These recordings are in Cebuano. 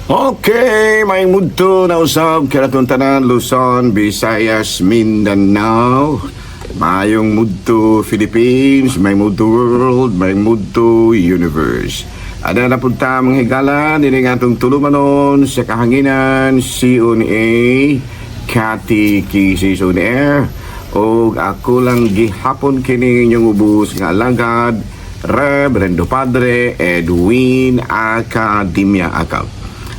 Okay, maayong mudto na usab kanatong tanan, Luzon, Visayas, Mindanao. Maayong mudto Philippines, maayong mudto world, maayong mudto universe. Ada na punta, mga higala, dini nga atong tulumanon sa kahanginan, CONA, Catechism on Air. O ako lang gihapon kini inyong ubos nga alagad, Reverendo Padre Edwin Academia Acab.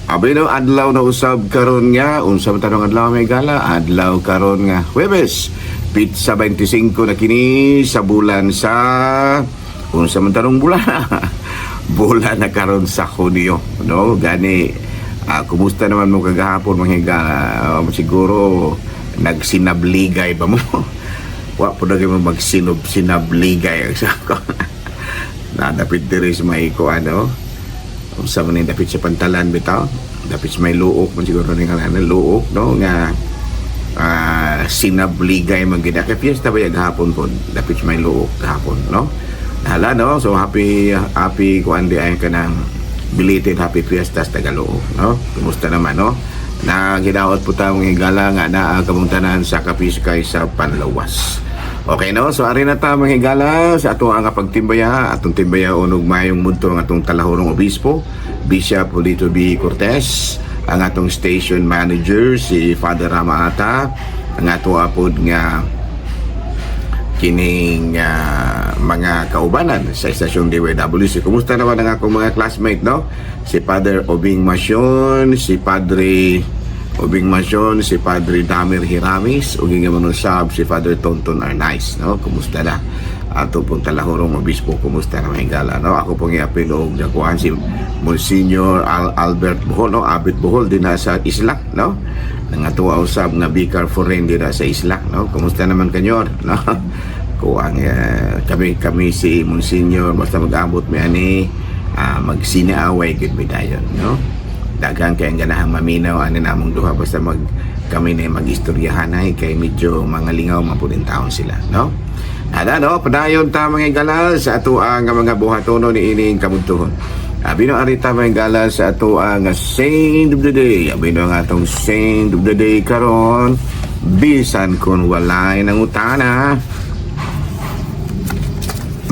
Abino, adlaw na usab karon nga unsa man tanong adlaw, mga higala? Adlaw karon nga Huwebes, petsa 25 na kini sa bulan sa, unsa man tanong bulan, bulan na karon sa Hunyo, no? Gani kumusta naman mo kagahapon, mga higala? Siguro nagsinabligay ba mo? Wa po na mo magsinob sinabligay sa ako na dapit diri sa may ko ano, unsa man ni, dapit sa pantalan bitaw, dapit sa may luok man siguro ni nga ano, luok, no, nga sinabligay man gid kay fiesta ba gahapon po dapit sa may luok gahapon, no? Hala, no? So happy, happy kuan di ay kanang belated happy fiestas Tagaluok, no? Kumusta naman, no? Na ginaot po ta, mga higala, nga naa kamong tanan sa kapiskay sa panlawas. Okay, no? So ari na ta, mga higala, sa ato ang pagtimbaya, atong timbaya og mayong mudto ang atong talahurong obispo, Bishop Julito B. Cortez, ang atong station manager si Father Ramaata, ang ato apod nga kining mga kaubanan sa istasyon DYWC. Kumusta naman ang akong mga classmate, no? Si Father Obing Masyon, si Padre Obing Masyon, si Padre Damir Hiramis, ug nga manusab si Father Tonton Arnaiz, no? Kumusta na? Ato pong talahurong obispo, kumusta na, mga higala, no? Ako pong iapil og jakuan si Monsignor Albert Bohol, no? Abit Bohol din na sa isla, no? Nangatuwa usab nga Vicar Foreign din na sa isla, no? Kumusta naman kanyor, no? Kuang kami kami si Monsignor basta mag-abot mi ani magsinaaway gid mi dayon, no? Daghan kay ang ganahang maminaw ani namong duha basta mag kami na mag-istoryahan ay kay medyo mga lingaw man pud taon sila, no? Ada, no, padayon ta, mga higala, sa ato ang mga buhatono ni ining kamudtuhon. Abi no, arita, mga higala, sa ato ang Saint of the Day. Abi no, ang atong Saint of the Day karon, bisan kung walay nangutana,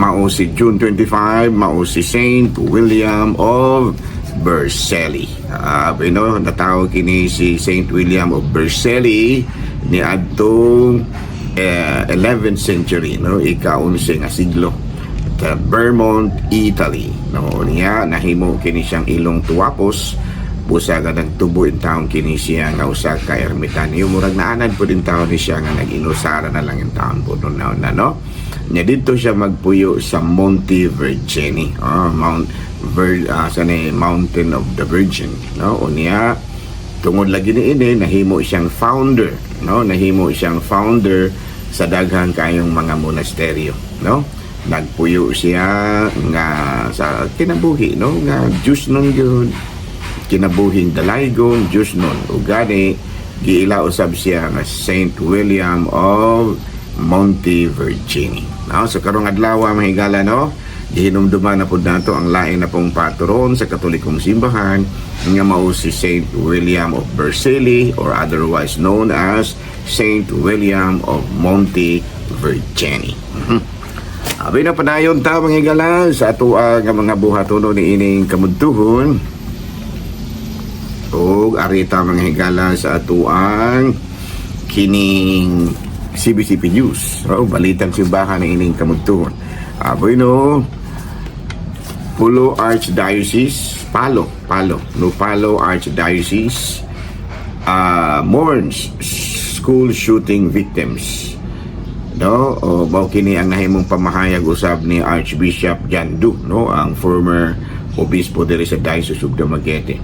mao si June 25, mao si Saint William of Vercelli. Natawag kini si Saint William of Vercelli ni adtong 11th century, no, ika-11 nga siglo. Sa Vermont, Italy. No, niya nahimo kini siyang ilong tuwapos busa nga nagtubo in taon kini siya nga usa ka ermitanyo. Murag naanad po din taon ni siya nga nag-inusara na lang in taon po noon na, no? Nya didto siya magpuyo sa Monte Vergini, oh, Mount Ver, sa ni Mountain of the Virgin, no? Unya tungod lagi ni ini nahimo siyang founder, no? Nahimo siyang founder sa daghang kayong mga monasteryo, no? Nagpuyo siya nga sa kinabuhi, no, nga Diyos nun yun kinabuhing dalaygon Diyos nun. Ug gani giila usab siya nga Saint William of Monte Vergini, no? So karong adlaw, mga higala, no, gihinumduman na pud nato ang lain na pong patron sa Katolikong simbahan nga mao si Saint William of Vercelli or otherwise known as Saint William of Monte Vergini. Abi na, padayon ta, mga higala, sa ato ang mga buhatono ni ining kamudtuhon. Ug arita, mga higala, sa atuang kining CBCP News. So, balitang simbahan ni ining kamudtuhon. Aboy no, Pulo Archdiocese, Palo, Palo, no, Palo Archdiocese mourns school shooting victims. No, o mao kini ang nahimong pamahayag usab ni Archbishop John Du, no, ang former obispo diri sa Diocese of Dumaguete.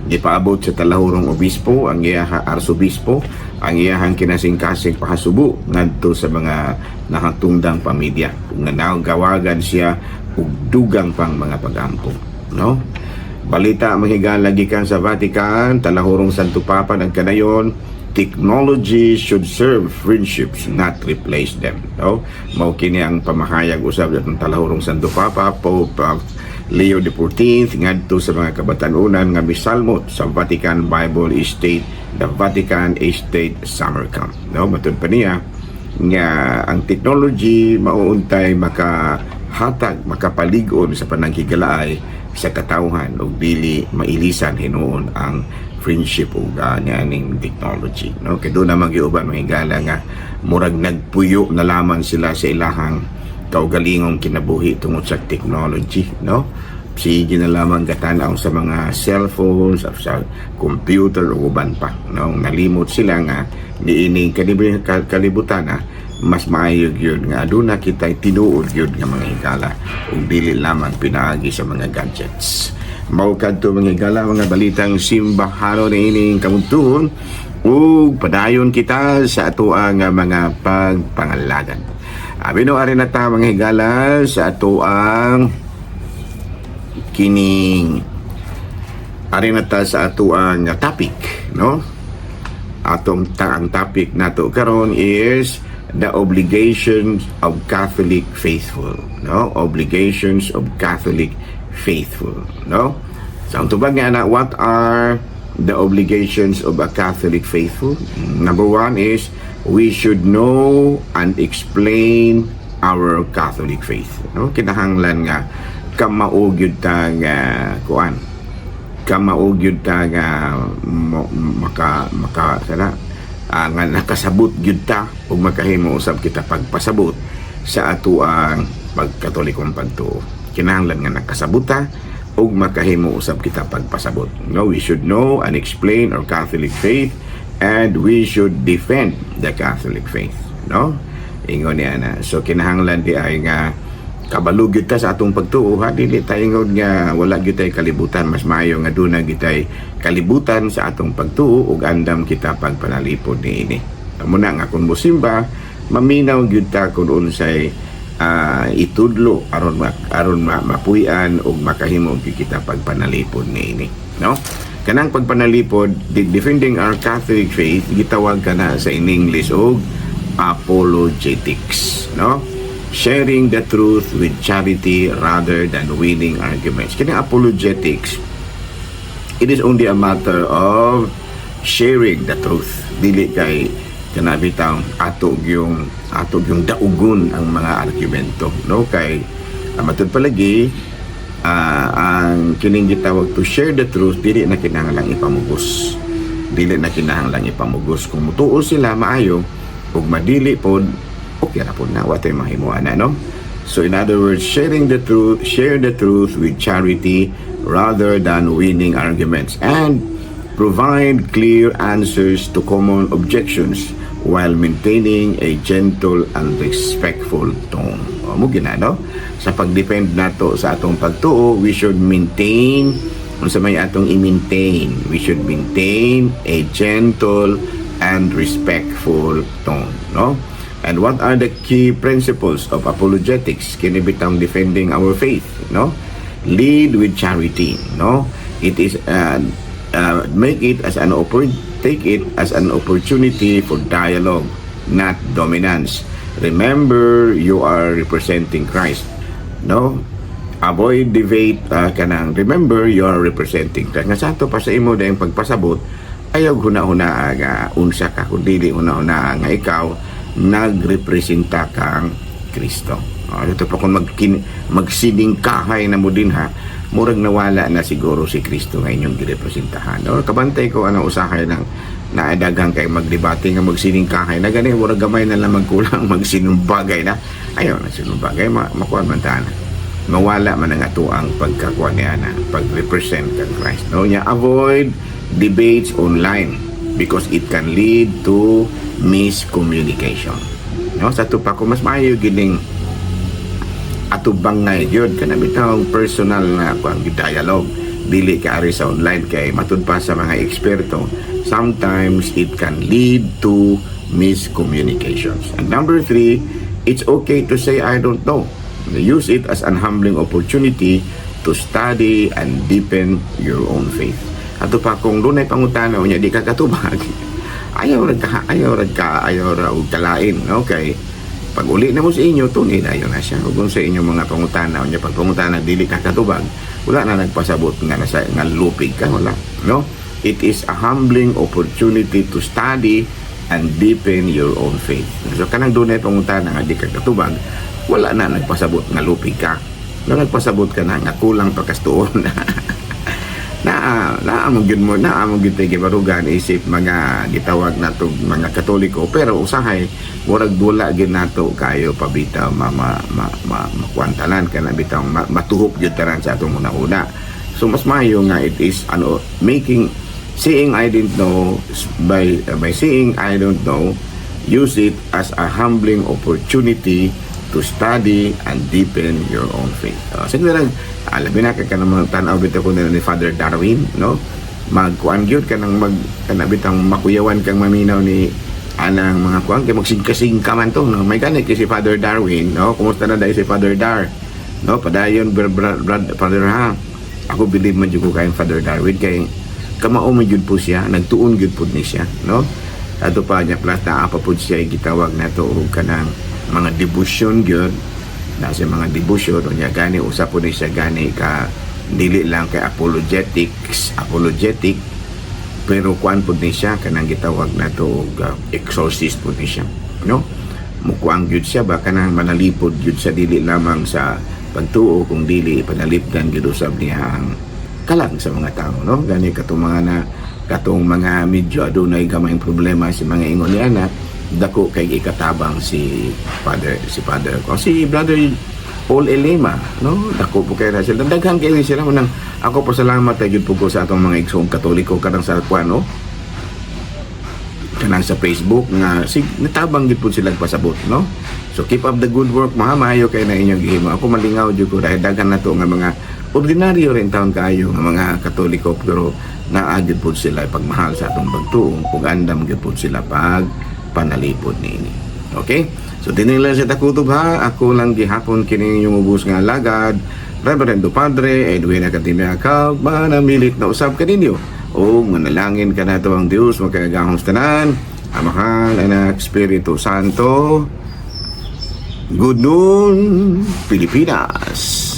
Gipaabot sa talahurong obispo ang iyaha arsobispo ang iyahang kinasingkasing pahasubo ngadto sa mga nakatungdang pamilya ug nagawagan siya og dugang pang mga pagampo, no? Balita, mga higala, gikan sa Vatican, talahurong Santo Papa nagkanayon, technology should serve friendships, not replace them, no? Mao kini ang pamahayag usab ng talahurong Santo Papa Pope Leo XIV ngadto sa mga kabatan-unan nga misalmot sa Vatican Bible State, the Vatican State Summer Camp, no? Matud pa niya nga ang technology mauuntay makahatag, makapalig-on sa pananghigalaay sa katawhan ug dili mailisan hinuon ang friendship ug nianing technology, no? Kay doon naman giuban, mga higala, nga murag nagpuyo na lamang sila sa ilahang kaugalingong kinabuhi tungod sa technology, no? Sige na lamang katanaw sa mga cellphones, sa computer ug uban pa, no? Nalimot sila nga niining kalibutan na mas maayo gyud nga aduna kitay tinuod gyud nga mga higala ug dili lamang pinaagi sa mga gadgets. Mao kadto, mga higala, mga balitang simbahano niining kamuntuhon ug padayon kita sa atoang mga pagpangalagad. Abi no, ari na ta, mga higala, sa atoang kining, ari na ta sa atoang topic, no? Atong ang topic nato karon is the obligations of Catholic faithful, no? Obligations of Catholic faithful, no? So ang tubag nga na, what are the obligations of a Catholic faithful? Number one is we should know and explain our Catholic faith, no? Kinahanglan nga kamao gyud ta nga kuan, kamao gyud ta nga maka maka sana nga nakasabot gyud ta ug makahimo usab kita pagpasabot sa atoang pagkatolikong pagtuo. Kinahanglan nga nakasabot ta ug makahimo usab kita pagpasabot, no? We should know and explain our Catholic faith and we should defend the Catholic faith, no? Ingon niya na. So kinahanglan di ay nga kabalo gyud ta sa atong pagtuo, ha. Dili ta ingon nga wala gyud tay kalibutan. Mas maayo nga duna gyud tay kalibutan sa atong pagtuo ug andam kita pagpanalipod niini. Amo na nga kung mosimba, maminaw gyud ta kung unsay itudlo aron mapuy-an ug makahimo gyud kita pagpanalipod niini, no? Kanang pagpanalipod, defending our Catholic faith, gitawag kana sa in English og apologetics, no? Sharing the truth with charity rather than winning arguments. Kini apologetics, it is only a matter of sharing the truth. Dili kay kana bitaw ato yung daugon ang mga argumento, no? Kay matud palagi ang kining gitawag to share the truth, dili na kinahanglang ipamugos. Dili na kinahanglang ipamugos. Kung mutuo sila, maayo. Ug madili pod, okay ra pod na, wa tay mahimo ana, no? So in other words, sharing the truth, share the truth with charity rather than winning arguments and provide clear answers to common objections while maintaining a gentle and respectful tone. O, mo gina, no? Sa pag-defend nato sa atong pagtuo, we should maintain, unsa may atong i-maintain? We should maintain a gentle and respectful tone, no? And what are the key principles of apologetics? Kini bitang defending our faith, no? Lead with charity, no? It is make it as an oppor- take it as an opportunity for dialogue, not dominance. Remember, you are representing Christ, no? Avoid debate, kanang remember you are representing Christ. Nga sa ato pa sa imo dayong pagpasabot, ayaw huna-huna nga unsa ka, kung dili huna-huna nga ikaw nagrepresenta kang Kristo. Oh, ito pa kung magsining kahay na mo din ha, murag nawala na siguro si Kristo nga inyong girepresentahan. Or kabantay ko ano usahay lang naadagang kay magdebate nga magsining kahay na gani, murag gamay na lang magkulang magsinumbagay na. Ayaw na sinumbagay, makuan man ta na. Mawala man ang ato ang pagkakuan niya na pag-represent kang Christ. No, nya avoid debates online because it can lead to miscommunication. No, sa ato pa ko mas maayo gining atubang nga gyud kana bitawng personal na kuan dialogue, dili ka ari sa online, kay matud pa sa mga eksperto, sometimes it can lead to miscommunications. And number three, it's okay to say, "I don't know." Use it as an humbling opportunity to study and deepen your own faith. Ato pa kung dunay pangutana unya di ka katubag, ayaw ra ka, ayaw ra og kalain, okay? Pag uli na mo sa inyo, tunay dayon na siya. Ug kung sa inyong mga pangutana, unya pag pangutana dili ka katubag, wala na nagpasabot nga nasa nga lupig ka, wala, no? It is a humbling opportunity to study and deepen your own faith. So kanang dunay pangutana nga di ka katubag, wala na nagpasabot nga lupig ka. No, nagpasabot ka na nga kulang pa kas tuon. Naa naa mo gyud mo, naa mo gyud tay gibarugan isip mga gitawag nato mga Katoliko, pero usahay murag wala gyud nato kayo pabitaw ma ma ma, ma makuantanan kana bitaw matuhop gyud tanan sa atong una-una. So mas maayo nga it is ano, making seeing I didn't know, by seeing I don't know, use it as a humbling opportunity to study and deepen your own faith. Sige lang, labi na kay kanang mga tan-aw bitaw ko nila ni Father Darwin, no? Magkuan gyud kanang mag kana bitang makuyawan kang maminaw ni anang mga kuan kay magsingka-singka man to, no? May gani kay si Father Darwin, no? Kumusta na dahil si Father Dar? No, padayon brother ha. Ako believe man jud ko kay Father Darwin kay kamao man jud po siya, nagtuon gyud pud ni siya, no? Ato pa niya plus naa pa pud siya gitawag nato og kanang mga devotion gyud na siya, mga devotion unya gani usa po ni siya gani ka dili lang kay apologetics, apologetic, pero kuan pud ni siya kanang gitawag nato og exorcist pud ni siya, no? Mukuang gyud siya ba, kanang manalipod gyud sa dili lamang sa pagtuo kung dili panalipdan gyud usab niya ang kalag sa mga tao, no? Gani katong mga na katong mga medyo adunay gamayng problema si mga ingon ni anak, dako kay ikatabang si Father ko, si Brother Paul Elema, no? Dako po kay na sila, daghan kay sila. Nang ako pasalamat kay gyud po ko sa atong mga igsoong Katoliko kanang sa kuan, no, kanang sa Facebook nga sig natabang gyud po sila pasabot, no? So keep up the good work mga, maayo kay na inyong gihimo. Ako malingaw jud ko dahil daghan nato nga mga ordinaryo rin taon kaayo nga mga Katoliko, pero naa gyud po sila pagmahal sa atong pagtuo ug andam gyud po sila pag panalipod niini. Okay, so dinhi lang sa takutob ha. Ako lang gihapon kini inyong ubos nga alagad, Reverendo Padre Edwin Academia, kag manamilit na usab kaninyo o manalangin kanato ang Dios makagagahom sa tanan, Amahan, Anak, Espiritu Santo. Good noon, Pilipinas.